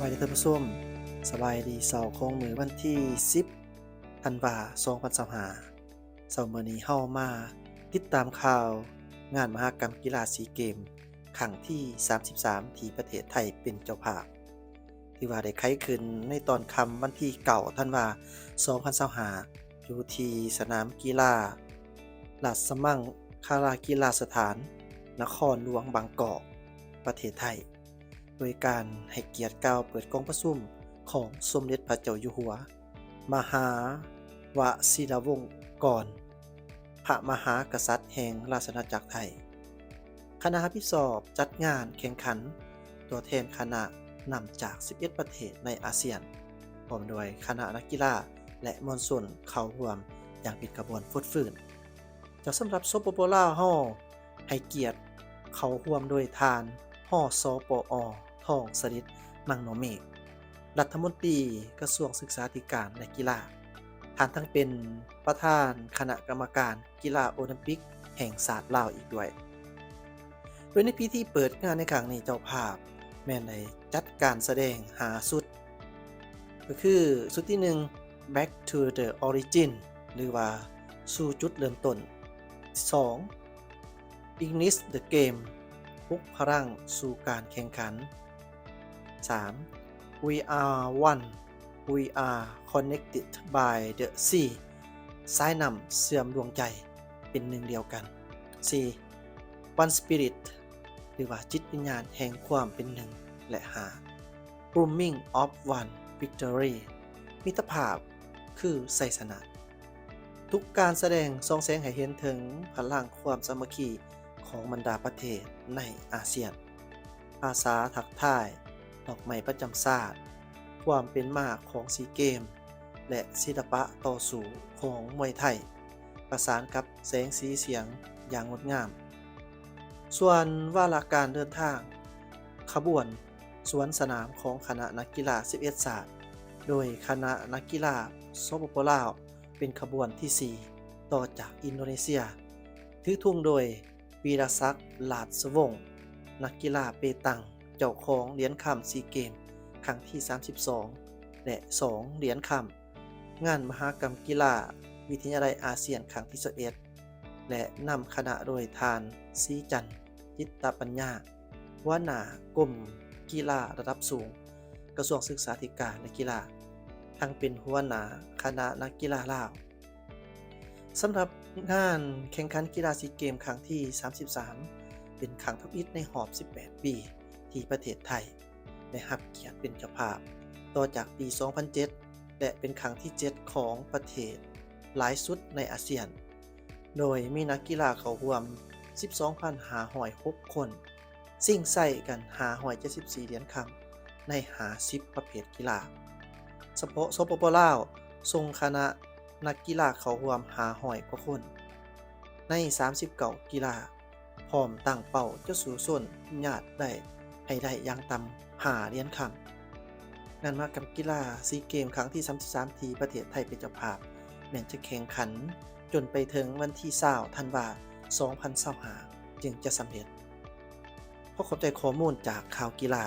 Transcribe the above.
ສະບາຍດີທ່ານຜູ້ຊົມ, ສະບາຍດີເຊົ້າຂອງມື້ວັນທີສິບ ທັນວາ ສອງພັນຊາວຫ້າ. ເຊົ້າມື້ນີ້ເຮົາມາຕິດຕາມຂ່າວງານມະຫະກຳກິລາຊີເກມຄັ້ງທີສາມສິບສາມ ທີ່ປະເທດໄທເປັນເຈົ້າພາບ. ຖືວ່າໄດ້ໄຂຂຶ້ນໃນຕອນຄ່ຳວັນທີເກົ້າ ທັນວາ ສອງພັນຊາວຫ້າ ຢູ່ທີ່ສະໜາມກິລາລາຊະມັງຄະລາກິລາສະຖານ ນະຄອນຫຼວງບາງກອກ ປະເທດໄທ, ໂດຍການໃຫ້ກຽດກ່າວເປີດກອງປະຊຸມຂອງສົມເດັດພະເຈົ້າຢູ່ຫົວ ມະຫາວະຊິລະວົງກອນ ພະມະຫາກະສັດແຫ່ງລາຊະອານາຈັກໄທ. ຄະນະຮັບຜິດຊອບຈັດງານແຂ່ງຂັນ ຕົວແທນຄະນະນຳຈາກສິບເອັດປະເທດໃນອາຊຽນ ພ້ອມດ້ວຍຄະນະນັກກິລາ ແລະ ມວນຊົນເຂົ້າຮ່ວມຢ່າງເປັນຂະບວນຟົດຟື້ນ. ເຈົ້າ ສຳລັບ ສປປ ລາວ ເຮົາໃຫ້ກຽດເຂົ້າຮ່ວມໂດຍທ່ານ ຮ ສປອ ທອງສະລິດ ມັງນໍເມກ ລັດຖະມົນຕີກະຊວງສຶກສາທິການ ແລະ ກິລາ, ທ່ານທັງເປັນປະທານຄະນະກຳມະການກິລາໂອລິມປິກແຫ່ງຊາດລາວອີກດ້ວຍ. ໂດຍໃນພິທີເປີດງານໃນຄັ້ງນີ້ ເຈົ້າພາບແມ່ນໄດ້ຈັດການສະແດງຫ້າຊຸດ ກໍຄືຊຸດທີໜຶ່ງ Back to the Origin ຫຼືວ່າສູ່ຈຸດເລີ່ມຕົ້ນ, ສອງ Ignite the Game ປຸກພະລັງສູ່ການແຂ່ງຂັນ, ສາມ We are one, we are connected by the sea ສາຍນ້ຳເຊື່ອມດວງໃຈເປັນໜຶ່ງດຽວກັນ, ສີ່ One Spirit ຫຼືວ່າຈິດວິນຍານແຫ່ງຄວາມເປັນໜຶ່ງ, ແລະ ຫ້າ Blooming of One Victory ມິດຕະພາບຄືໄຊຊະນະ. ທຸກການສະແດງສ່ອງແສງໃຫ້ເຫັນເຖິງພະລັງຄວາມສາມັກຄີຂອງບັນດາປະເທດໃນອາຊຽນ, ພາສາທັກທາຍ, ດອກໄມ້ປະຈຳຊາດ, ຄວາມເປັນມາຂອງຊີເກມ ແລະ ສິລະປະຕໍ່ສູ້ຂອງມວຍໄທ ປະສານກັບແສງສີສຽງຢ່າງງົດງາມ. ສ່ວນວາລະການເດີນທາງຂະບວນສວນສະໜາມຂອງຄະນະນັກກິລາສິບເອັດຊາດ ໂດຍຄະນະນັກກິລາ ສປປ ລາວ ເປັນຂະບວນທີສີ່ ຕໍ່ຈາກອິນໂດເນເຊຍ, ຖືທຸງໂດຍ ວີລະສັກ ລາດສະວົງ ນັກກິລາເປຕັງ ເຈົ້າຂອງຫຼຽນຄຳຊີເກມຄັ້ງທີສາມສິບສອງ ແລະ ສອງຫຼຽນຄຳ ງານມະຫະກຳກິລາວິທະຍາໄລອາຊຽນຄັ້ງທີຊາວເອັດ ແລະ ນຳຄະນະໂດຍທ່ານ ສີຈັນ ຈິດຕະປັນຍາ ຫົວໜ້າກົມກິລາລະດັບສູງ ກະຊວງສຶກສາທິການ ແລະ ກິລາ, ທັງເປັນຫົວໜ້າຄະນະນັກກິລາລາວ. ສຳລັບງານແຂ່ງຂັນກິລາຊີເກມຄັ້ງທີສາມສິບສາມ ເປັນຄັ້ງທຳອິດໃນຮອບສິບແປດປີ ທີ່ປະເທດໄທໄດ້ຮັບກຽດເປັນເຈົ້າພາບ ຕໍ່ຈາກປີສອງພັນເຈັດ ແລະ ເປັນຄັ້ງທີເຈັດຂອງປະເທດຫຼາຍສຸດໃນອາຊຽນ, ໂດຍມີນັກກິລາເຂົ້າຮ່ວມສິບສອງພັນຫ້າຮ້ອຍຫົກຄົນ, ຊິງໄຊກັນຫ້າຮ້ອຍເຈັດສິບສີ່ຫຼຽນຄຳໃນຫ້າສິບປະເພດກິລາ. ສະເພາະ ສປປ ລາວ ສົ່ງຄະນະນັກກິລາເຂົ້າຮ່ວມຫ້າຮ້ອຍກວ່າຄົນ ໃນສາມສິບເກົ້າກິລາ, ພ້ອມຕັ້ງເປົ້າຈະສູ້ຊົນຍາດໄດ້ ໃຫ້ໄດ້ຢ່າງຕ່ຳຫ້າຫຼຽນຄຳ. ງານມະຫະກຳກິລາຊີເກມຄັ້ງທີສາມສິບສາມ ທີ່ປະເທດໄທເປັນເຈົ້າພາບ ແມ່ນຈະແຂ່ງຂັນຈົນໄປເຖິງວັນທີຊາວ ທັນວາ ສອງພັນຊາວຫ້າ ຈຶ່ງຈະສຳເລັດ. ຂໍຂອບໃຈຂໍ້ມູນຈາກຂ່າວກິລາ